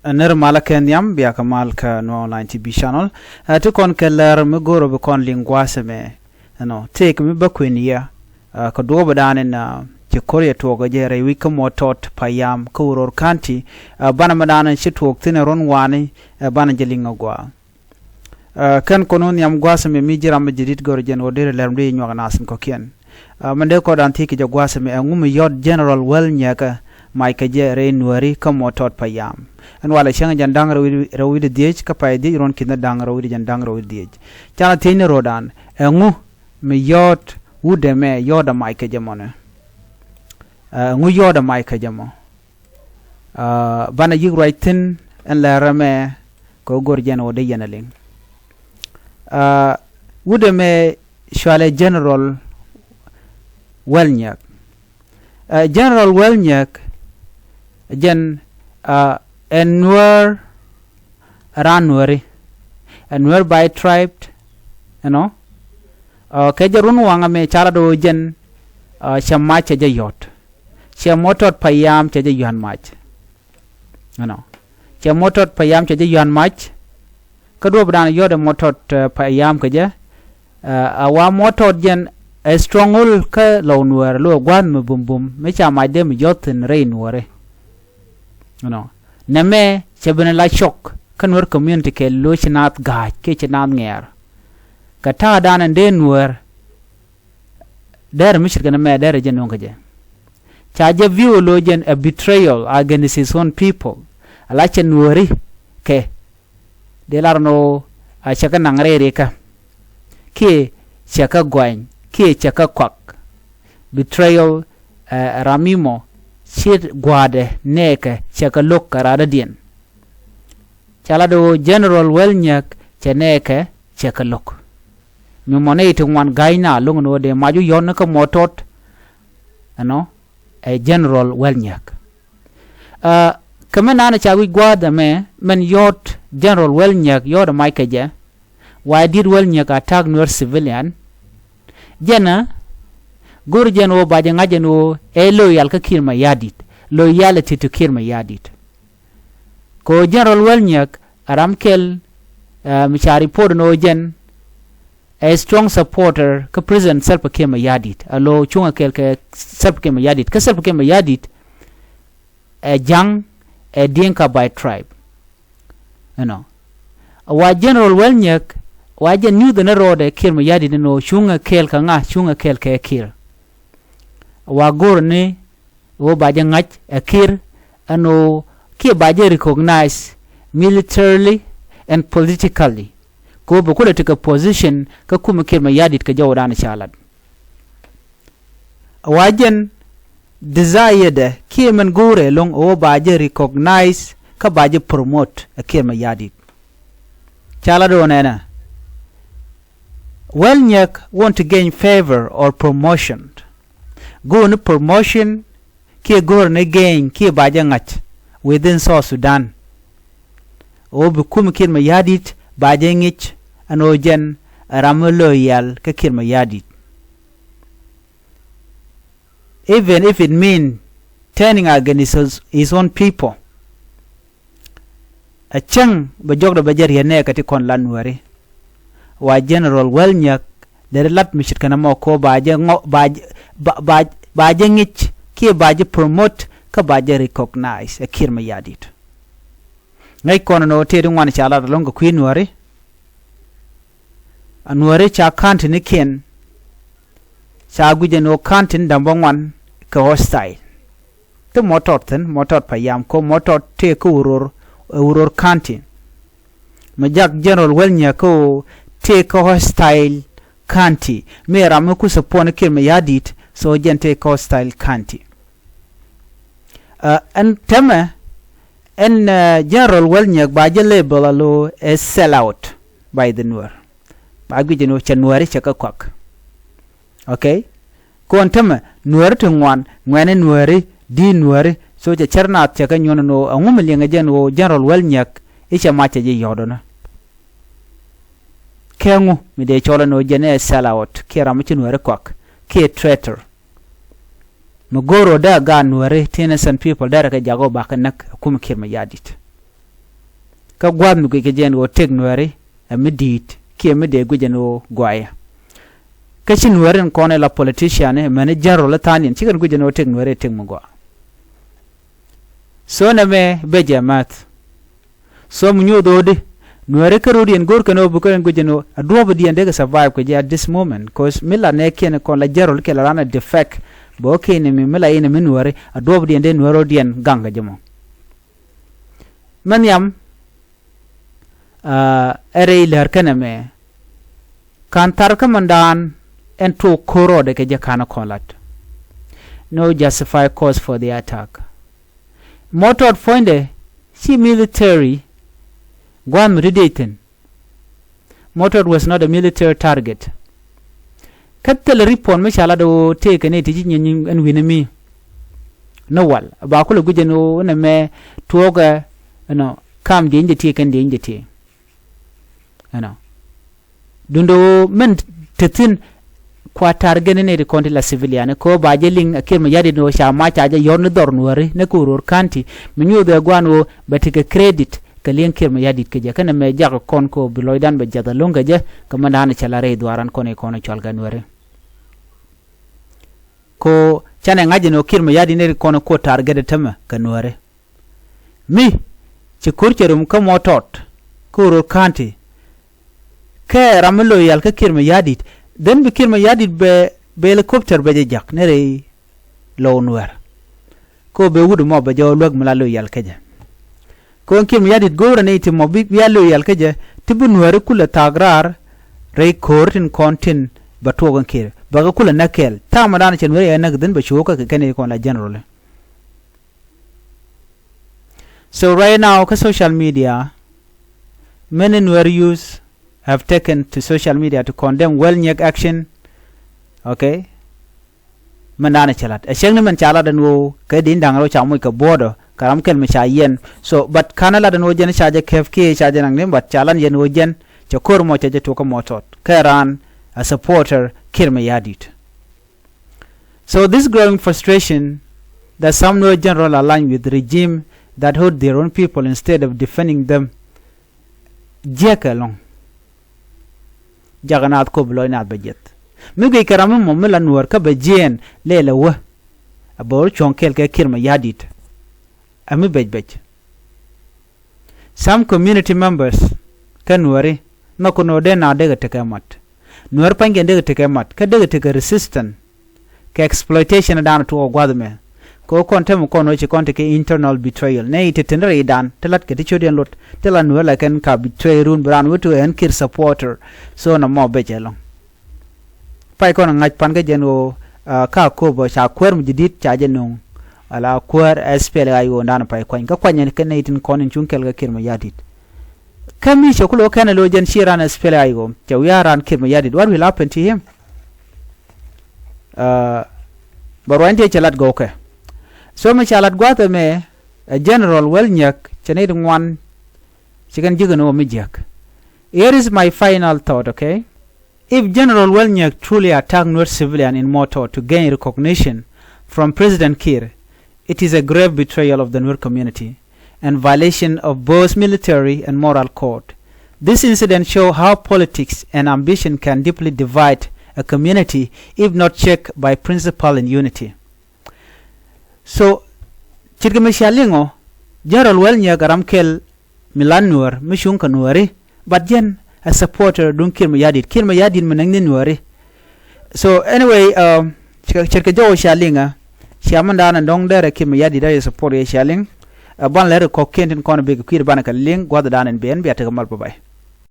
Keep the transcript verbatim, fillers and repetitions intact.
Ɛ nɛr malä kɛ nhiam, bia kɛ mal kä Nuer Online T V channel. Ɛ ti kɔn kɛ lɛr mi go̱o̱r ɔ bi kɔn liŋ gua̱a̱th ɛmɛ. Ɛnɔ tëëk mi bä kuën yɛ, ɛ, kɛ duɔɔpdan in, ɛ, ci ko̱r yɛ tuɔɔk ɛ jɛ rɛy wi̱c kä Mɔtɔt Payam kä Uror County, ɛ, banɛ mi dan in ci tuɔɔk thi̱n ɛ run wani, ɛ, banɛ jɛ liŋ ɛ gua̱a̱. Ɛ, kɛn kɔn wä nhiam gua̱a̱th ɛmɛ mi ji̱ ram mi jadid gör jɛn ɣöö derɛ lɛr mi dee nyuak naath in kɔ̱kiɛn. Ɛ, min dee kɔn dan thiec kɛ jɛ gua̱a̱th ɛmɛ, ɛŋu mi yɔ̱t General Wɛl Nyɛɛkä mac kɛ jɛ rɛy Nuääri kä Mɔtɔt Payam? Ɛn walɛ cäŋ jɛn da̱ŋ rɛw wi̱cdɛ, rɛw wi̱cdɛ dhiec kä pay dhiec ruɔ̱n ki̱n da̱ŋ rɛw wi̱cdɛ jɛn da̱ŋ rɛw wi̱cdɛ dhiec. Canɛ thiec ni ro̱o̱dan, ɛŋu mi yɔ̱t wut ɛmɛ, yɔ̱t ɛ mac kɛ jɛ mɔnɛ? Ɛ, ɛŋu yɔ̱t ɛ mac kɛ jɛ mɔ? Ɛ, banɛ yi̱k ruac thi̱n ɛn lɛr ɛmɛ kɛ ɣöö go̱r jɛn ɣöö dee yɛn ɛ liŋ. Ɛ, wut ɛmɛ cɔalɛ General Wɛl Nyɛɛk. Ɛ, General Wɛl Nyɛɛk jɛn, ɛ, ɛ Nuäär, ɛ raan Nuääri, ɛ Nuäär by tribe, you know. Ɛ, kɛ jɛ run waŋ ɛmɛ ca lat ɣöö jɛn, ɛ, cɛ mac cɛ jɛ yɔ̱t. Cɛ Mɔtɔt Payam cɛ jɛ yɔ̱a̱n mac. Ɛnɔ. Cɛ Mɔtɔt Payam cɛ jɛ yɔ̱a̱n mac. Kä duɔ̱ɔ̱pdan yɔ̱t ɛ Mɔtɔt, ɛ, Payam kɛ jɛ. Ɛ, a wa Mɔtɔt jɛn ɛ stronghold kä Lɔw Nuäär, lo̱ ɛ gua̱a̱th mi bumbum mi ca macdɛ mi jɔ̱th thi̱n rɛy Nuääri. Ɛnɔ. Nɛmɛ cɛ ben la cɔk kä Nuäär community kɛɛliw ci naath ga̱a̱c kiɛ ci naath ŋɛɛr. Kɛ ta̱a̱dan ɛn dee Nuäär, derɛ mi ce̱tkɛ nɛmɛ derɛ jɛ nöŋ kɛ jɛ. Ca jɛ view lo̱ jɛn a betrayal against his own people. Ala cɛ Nuääri kɛ, dee lar ni ɣöö a cɛ kɛ naŋ rɛy rikä, kiɛ cɛ kɛ gɔany, kiɛ cɛ kɛ kɔak. Betrayal, ɛ, ram mi mɔ ci gua̱a̱dɛ nɛɛkɛ cɛ kɛ lo̱k kɛ radädiɛn. Ca lat ɣöö General Wɛl Nyɛɛk cɛ nɛɛkɛ cɛ kɛ lo̱k. Mi mɔ nɛy ti ŋuan ga̱a̱cnä a lo̱ŋ ni ɣöö dee mac wä yɔ̱t ni kä Mɔtɔt, ɛnɔ, ɛ General Wɛl Nyɛɛk. Ɛ, kɛ mi naan ca wi̱c gua̱a̱th ɛmɛ, min yɔ̱t General Wɛl Nyɛɛk, yɔ̱t ɛ mac kɛ jɛ, why did Wɛl Nyɛɛk attack Nuer civilian? Jɛn ɛ go̱r jɛn ɣöö ba jɛ ŋa̱c jɛn ɣöö ɛ loyal kä Kiir Mayardit, loyalty to Kiir Mayardit. Kɛ ɣöö General Wɛl Nyɛɛk ɛ ram kɛl, ɛ, mi ca report ni ɣöö jɛn ɛ strong supporter kä President Salva Kiir Mayardit, alo cuŋ ɛ kɛl kɛ Salva Kiir Mayardit. Kä Salva Kiir Mayardit ɛ Ja̱ŋ, ɛ Dinka by tribe. Ɛnɔ. Wa General Wɛl Nyɛɛk, wa jɛ news ni rɔɔdɛ Kiir Mayardit ni ɣöö cuŋ ɛ kɛl kɛ ŋa, cuŋ ɛ kɛl kɛ Kiir. Wa go̱r ni ɣöö ba jɛ ŋa̱c ɛ Kiir ɛn ɣöö kiɛ ba jɛ recognize militarily and politically. Kɛ ɣöö bɛ kulɛ tekɛ position kä kumɛ Kiir Mayardit kɛ jɔwdan ca lat. Wa jɛn desire dɛ kiɛ min go̱o̱rɛ lo̱ŋ ɣöö ba jɛ recognize kä ba jɛ promote ɛ Kiir Mayardit. Ca lat ɣöö nɛnɛ, Wɛl Nyɛɛk want to gain favor or promotion. Go̱o̱r ni promotion kiɛ go̱o̱r ni gain kiɛ ba jɛ ŋa̱c within South Sudan. Ɣöö bi kumɛ Kiir Mayardit ba jɛ ŋi̱c ɛn ɣöö jɛn ram mi loyal kä Kiir Mayardit. Even if it mean turning against his, his own people. Ɛ cäŋ bɛ jɔkdɛ bɛ jɛ riet nɛɛkɛ ti kɔn la Nuääri. Wa General Wɛl Nyɛɛk deri lat mi ce̱tkɛ nɛmɔ kɛ ɣöö ba jɛ ŋɔ, ba jɛ, ba, ba, ba jɛ ŋi̱c kiɛ ba jɛ promote kä ba jɛ recognize ɛ Kiir Mayardit. Ŋäc kɔn ni ɣöö tëë ti ŋuan ca lat ɛlɔ̱ŋ kɛ kui̱ Nuääri. A Nuääri ca county nikiɛn, ca guic ɛn ɣöö county ni da̱ŋ bäŋuan kɛ hostile. Ti Mɔtɔt thi̱n, Mɔtɔt Payam, kɛ ɣöö Mɔtɔt tëë kä Uror, ɛ Uror County. Mi jak General Wɛl Nyɛɛk kɛ ɣöö tëë kä hostile county. Mi ram mi ku support ni Kiir Mayardit, so jɛn tëë kä hostile county. Ɛ, ɛn täämɛ, ɛn, ɛ, General Wɛl Nyɛɛk ba jɛ label alo ɛ sell out by the Nuer. Ba guic ɛn ɣöö cɛ Nuääri cɛ kɛ kɔak. Okay? Kɔn täämɛ Nuääri ti ŋuan, ŋuɛ̈ni Nuääri, di̱i̱t Nuääri, so cɛ cär naath cɛ kɛ nyuɔ̱n ɛn ɣöö ɛŋu mi liɛŋɛ jɛ ɛn ɣöö General Wɛl Nyɛɛk i̱ cɛ mac cɛ jɛ yɔ̱ɔ̱dɔnä. Kɛ ŋu mi dee cɔl ɛn ɣöö jɛn ɛ sell out, kiɛ ram mi ci Nuääri kɔak, kiɛ traitor. Mi go̱o̱r ɣöö dee a gaat Nuääri ti innocent people derɛ kɛ jak ɣöö bakɛ näk ɛ kumɛ Kiir Mayardit. Kä gua̱a̱th mi guic kɛ jɛ ɛn ɣöö tëk Nuääri ɛ mi di̱i̱t kiɛ mi dee guic ɛn ɣöö gɔaaɛ. Kä ci Nuääri in kɔn ɛ la politician ɛ mɛn ɛ general ɛ tha̱a̱ŋ in ci kɛn guic ɛn ɣöö tëk Nuääri ɛ tëk mi gɔaa. So nɛmɛ bɛ jɛ math. So mi nyuuth ɣöö di Nuääri kä ro̱diɛn go̱o̱r kɛn ɣöö bi kɛn guic ɛn ɣöö a duɔ̱ɔ̱pdiɛn dee kɛ survive kɛ jɛ at this moment, 'cause mi la nɛɛkiɛn kɔn la general kɛ la raan a defect bɛ ɣöö kɛn mi mi la in mi Nuääri a duɔ̱ɔ̱pdiɛn dee Nuääri ro̱diɛn gaŋ kɛ jɛ mɔ. Mɛ nhiam ɛ rɛy lär kɛnɛ mɛ ka̱n thar kä mɛndan ɛn tuɔɔk ko̱r rɔɔdɛ kɛ jɛ ka̱n kɔn lat. No justify cause for the attack. Mɔtɔt puɔ̱nydɛ ci military gua̱a̱th mi ti dee thi̱n. Mɔtɔt was not a military target. Kä thilɛ report mi ca lat ɣöö tëëkɛ ni ti ci nyiny ɛn wi̱ni mi ni wal ba kulɛ guic ɛn ɣöö ɛn ɛmɛ tuɔɔkɛ ɛnɔ kam dieny jɛ tiee kɛn dieny jɛ tiee. Ɛnɔ dundɛ ɣöö min te thi̱n kua target ni nɛy ti kɔn ti la civilian kɛ ɣöö ba jɛ liŋ a Kiir Mayardit ni ɣöö ca mac ca jɛ yɔ̱r ni dhɔr Nuääri ni kɛ Uror County mi nyuuth ɛ gua̱a̱n ɣöö bɛ tekɛ credit kɛ liŋ Kiir Mayardit kɛ jɛ kɛnɛ mɛ jak kɔn kɛ ɣöö bi lɔcdan bɛ jiath ɛlɔ̱ŋ kɛ jɛ kɛ mɛndan cɛ la rɛy dhuaaran kɔn i̱ kɔn i̱ cɔal kɛ Nuääri. Ko canɛ ŋa̱c ɛn ɣöö Kiir Mayardit ni kɔn i̱ kuɔt target i̱ tämɛ kɛ Nuääri. Mi ci ko̱r cɛ rum kä Mɔtɔt kä Uror County. Kɛ ram mi loyal kä Kiir Mayardit, then bi Kiir Mayardit bɛ bɛ helicopter bɛ jɛ jak ni rɛy low Nuäär. Ko bɛ wut mɔ bɛ jɛ wä luäk mi la loyal kä jɛ. Ko Kiir Mayardit go̱o̱rɛ ni ti mɔ bi bia loyal kä jɛ ti bi Nuääri kulɛ thaak raar rɛy ko̱r tin kɔn tin bɛ tuɔɔk in Kiir bɛ kɛ kulɛ näk kɛɛl thaak mɛ da̱a̱n cɛ Nuääri ɛ näk dhin bɛ cuɔ̱ɔ̱kä kɛ kɛn i̱ kɔn la general. So right now kä social media, many Nuer youth have taken to social media to condemn Wɛl Nyiek action. Okay. Mɛn da̱a̱n ɛ cɛ lat ɛ cäŋ ni mɛn ca lat ɛn ɣöö kɛ di̱i̱n da̱ŋ rɛw ca moc kɛ border kɛ ram kɛl mi ca yɛn. So but ka̱n ɛ lat ɛn ɣöö jɛn ca jɛ kɛp kiɛ ca jɛ naŋ ni but ca lat yɛn ɣöö jɛn cɛ ko̱r mɔ cɛ jɛ tuɔk kä Mɔtɔt kɛ raan a supporter Kiir Mayardit. So this growing frustration that some Nuer general align with the regime that hurt their own people instead of defending them. Jiäk ɛlɔ̱ŋ. Jakɛ naath kop lɔc naath bɛ jiɛth. Mi guic kɛ ram mi mɔ mi la Nuäär kä bɛ jiɛɛn lɛɛl ɛ wä. A bɛ wä cuɔ̱ŋ kɛɛl kɛ Kiir Mayardit. Ɛ mi bec bec. Some community members kä Nuääri nhɔk kɛ Nuäär dee na dee kɛ tekɛ mat. Nuäär pa̱nykɛn dee kɛ tekɛ mat kä dee kɛ tekɛ resistant kɛ exploitation dan tuɔɔk gua̱th mɛ. Kɛ ɣöö kɔn tɛmɛ kɔn ɣöö ci kɔn tekɛ internal betrayal nɛ i̱ te teni rɛydan te lat kɛ ti ciötdiɛn lot te la Nuäär la kɛn ka betray run bi raan wä ti ɣän Kiir supporter. So nɔmɔ bɛ cɛ lɔ̱ŋ. Pay kɔn ŋa̱c pan kä jɛn ɣöö ka köpä ca kuäär mi ji̱ di̱t ca jɛ nöŋ. Ala kuäär SPLA-IO dan pay kuany kä kuany kɛ nɛy tin kɔn in cuŋ kɛl kä Kiir Mayardit. Kä mi cɛ ku lo̱k kɛn ɛ lo̱ jɛn ci ran SPLA-IO cɛ wiaa ran Kiir Mayardit, what will happen to him? Bɛ ruany tëë cɛ lat gɔwkɛ. So mi ca lat gua̱a̱th ɛmɛ ɛ General Wɛl Nyiek cɛ nɛy ti ŋuan ci kɛn ji̱ kɛn ɣöö mi jiäk. Here is my final thought, okay? If General Wɛl Nyiek truly attacked Nuer civilian in Mɔtɔt to gain recognition from President Kiir, it is a grave betrayal of the Nuer community and violation of both military and moral code. This incident shows how politics and ambition can deeply divide a community if not checked by principle and unity. So ce̱tkɛ mi cia liŋ ɔ, General Wɛl Nyiek ɛ ram kɛl mi la Nuäär mi cuŋ kɛ Nuääri, but jɛn a supporter duŋ Kiir Mayardit, Kiir Mayardit mi näk ni Nuääri. So anyway, ce̱tkɛ jɔw cia liŋ ɛ, cia mindan ɛ dɔ̱ŋ derɛ Kiir Mayardit a yɛ support yɛ cia liŋ. Ɛ ban lɛr kɔ̱kiɛn tin kɔn bikɛ kui̱d banɛ kɛ liŋ gua̱thdan ɛn ben bia tekɛ mal, bye bye.